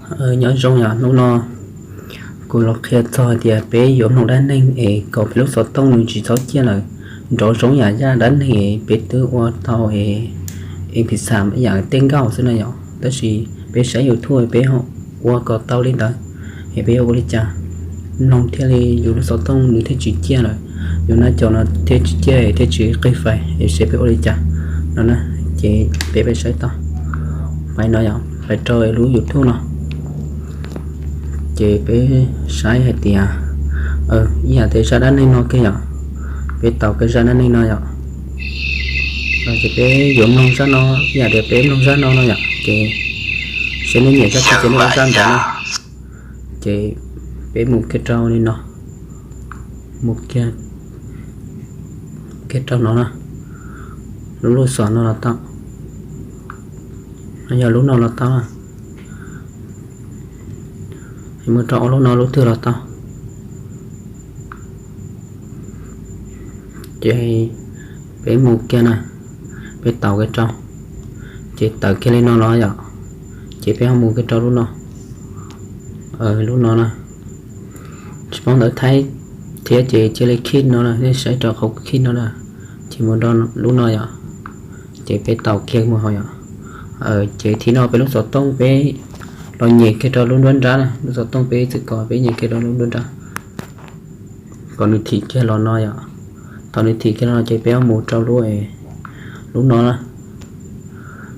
Nyob zoo yom, hnub no kuv los qhia txog hais tias peb yuav mloog dab neeg es kom peb lub xov tooj nws tsis txhob ciaj lawm. Nrov zoo yam yaj dab neeg es peb twb ua tau es, es pis xam yam tej nkauj xwb na yom, tab sis peb saib YouTube peb ua kom tau li ntawd, es peb yuav ua li cas mloog thiaj li yus lub xov tooj nws thiaj tsis ciaj lawm, yus nab caum no thiaj tsis ciaj thiaj tsis qig fais es seb peb ua li cas no na. Ces peb peb saib tau, pais no yom, pais rau lub YouTube no. Ces peb saib hais tias ib yam tias zaj dab neeg no kiag yom, peb taus kiag zaj dab neeg no yom. Ces peb yuav mloog zaj no, ib yam tias peb mloog zaj no no yom, ces seb nej nyiam zaj twg ces nej ua zaj ntawd na. Ces peb mus kiag rau li no, mus kiag, kiag rau no na, lub lub xom no los tau, yog lub no los tau. Mus rau lub no lub twg los tau. Ces peb mus kiag na, peb taus kiag rau, ces tawm kiag li no los yom. Ces peb ho mus kiag rau lub no, lub no na. Tsis paub ntawv Thaib thiab ces cia li khij no na, nej saib rau qhov khij no na, ces mus rau lub no yom. Ces peb taus kiag mus hauv yom. Ces thib no peb lub xov tooj peb los nyem kiag rau lub nruab nrab na, lub xov tooj peb txwm kos peb nyem kiag rau lub nruab nrab kom nws thim kiag los no yom. Thaum nws thim kiag los no ces peb mus rau lub, lub no na.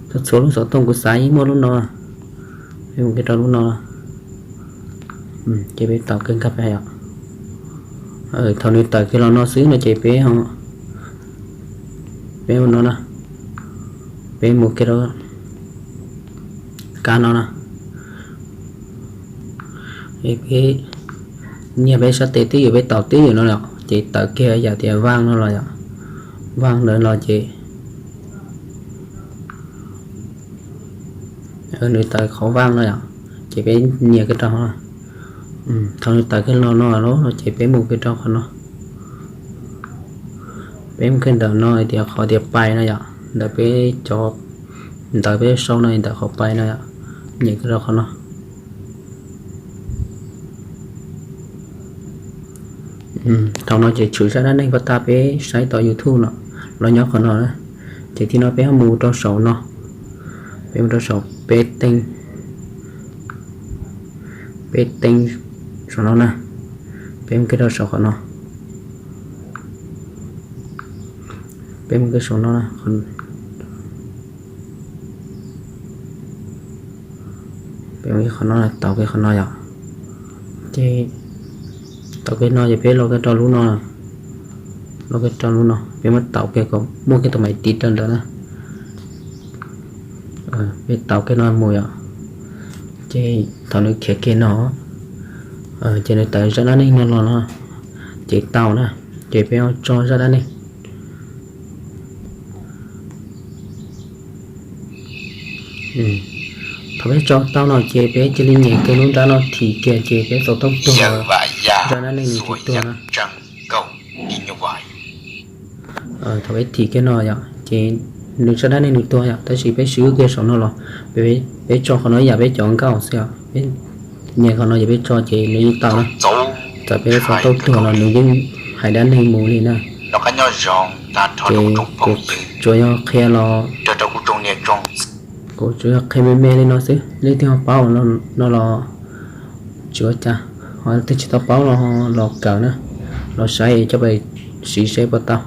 Txhua txhua lub xov tooj kuv xav yeej muaj lub no. Peb mus kiag rau lub no, ces peb taus kiag nkag pem yom. Thaum nws tawm kiag los no xwb no ces peb, peb mus no na, peb mus kiag rau kab no na. Peb nyiag peb sab tes twb ywm, peb taus twb ywm no los ces tawm kiag yam tias vaj no los yom, vaj ntawd los ces nws tawm qhov vaj no yom, ces peb nyiam kiag rau. Thaum nws tawm kiag los no lawm no ces peb mus kiag rau qhov no. Peb mus kiag ntawm no hais tias qhov tias pais no yom, ntawm peb cov, ntawm peb sau no ntawm qhov pais no yom, nyem kiag rau qhov no. Thaum no ces tshwm zaj dab neeg pab tag peb saib tau YouTube no los nyob qhov no na. Ces thib no peb ho mus rau saum no, peb mus rau saum peb teej, peb teej saum no na, peb mus kiag rau saum qhov no, peb mus kiag saum no na. Qhov no, taus kiag qhov no yom. Ces taus kiag no ces peb los kiag rau lub no, los kiag rau lub no, peb muab taus kiag kom muaj kiag tus maiv tiv rau ntawd na. Peb taus kiag no mus yom. Ces thaum nws khiav kiag no, ces nws tawm zaj dab neeg no los no, ces tau na. Ces peb tso zaj dab neeg. Thaum peb tso tau no ces peb cia li nyem kiag lub nrab no thim kiag ces peb xov tooj tuag, zaj dab neeg nws tsis tuag na. Thaum peb thim kiag no yom, ces nws zaj dab neeg nws tuag yom, tab sis peb swb kiag saum no los, peb tso qhov no ib yam peb cov nkauj xwb os. Peb nyem qhov no ces peb tso ces nws yeej tau na. Txawm peb xov tooj tuag los nws yeej hais dab neeg mus li na. Ces kuv tsuas yog qhia los, kuv tsuas yog qhia me me li no xwb, leej twg ho paub no los tsis ua cas, ho leej twg tsis tau paub los, los kawm na, los saib coj pais siv seb puas tau.